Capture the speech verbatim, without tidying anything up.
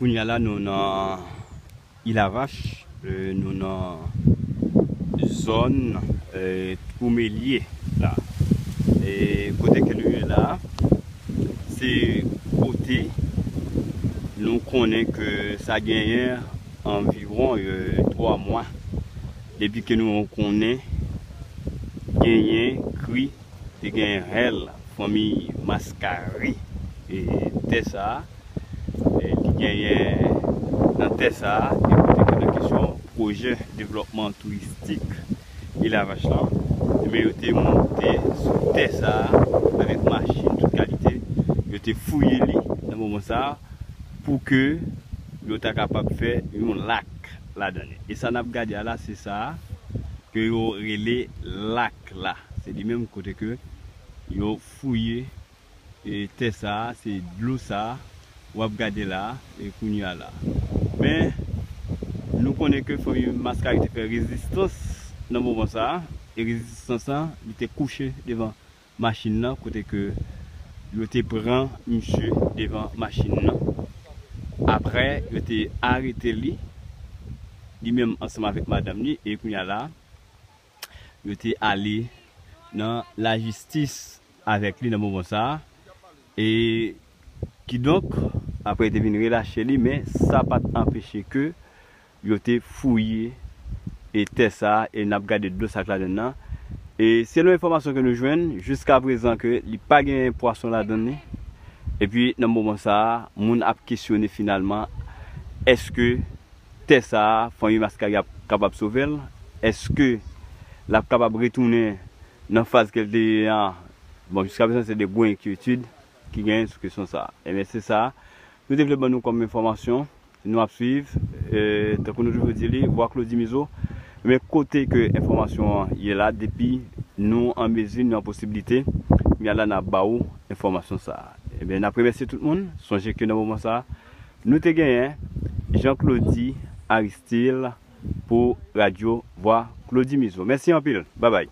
Kounye a la, nou nan Ilavach, e, nou nan zòn, e, Twoumelye la. E kote ke nou ye la, se kote nou konnen ke sa genyen anviwon, e, twa mwa depi ke nou konnen genyen kri, te genyen rèl fanmi Maskari, e, tè sa a, e, li genyen nan tè sa a, e kote ke nan kesyon pwojè devlòpman touristik Ilavach lan, ebyen, yo te monte sou tè sa a avèk machin tout kalite, yo te fouye li nan moman sa a pou ke yo ta kapab fè yon lak ladan li. E sa n ap gade a la, se sa a ke yo rele lak la. Se li menm kote ke yo fouye, e, tè sa a, se dlo sa a w ap gade la, e kounye a la. Men, nou konnen ke fanmi Maskari te fè rezistans nan moman sa a, e rezistans lan, li te kouche devan machin nan, kote ke yo te pran misye devan machin nan. Apre, yo te arete li, li menm ansanm avèk madanm li, e kounye a la, yo te ale nan lajistis avèk li nan moman sa a. E kidonk, apre yo te vin relache li, men sa pa t anpeche ke yo te fouye e tè sa a, e n ap gade dlo sa k ladan l nan. E selon enfòmasyon ke nou jwenn, jiska prezan ke li pa genyen pwason ladan li. Epi nan moman sa a, moun ap kesyone finalman, èske tè sa a, fanmi Maskari ap kapab sove l? Èske l ap kapab retounen nan faz ke l te ye an? Bon, jiska prezan, se de gwo enkyetid ki genyen sou kesyon sa a. Ebyen, se sa nou te vle ban nou kòm enfòmasyon. Nou ap swiv, e, tankou nou toujou di li, Vwa Claudy Mizo. Men kote ke enfòmasyon an ye la, depi nou an mezi, nou an posiblite, kounye a la n ap ba ou enfòmasyon sa a. Ebyen, n ap remèsye tout moun. Sonje ke nan moman sa a, nou te genyen Jean Claudy Aristil pou Radyo Vwa Claudy Mizo. Mèsi anpil. Babay.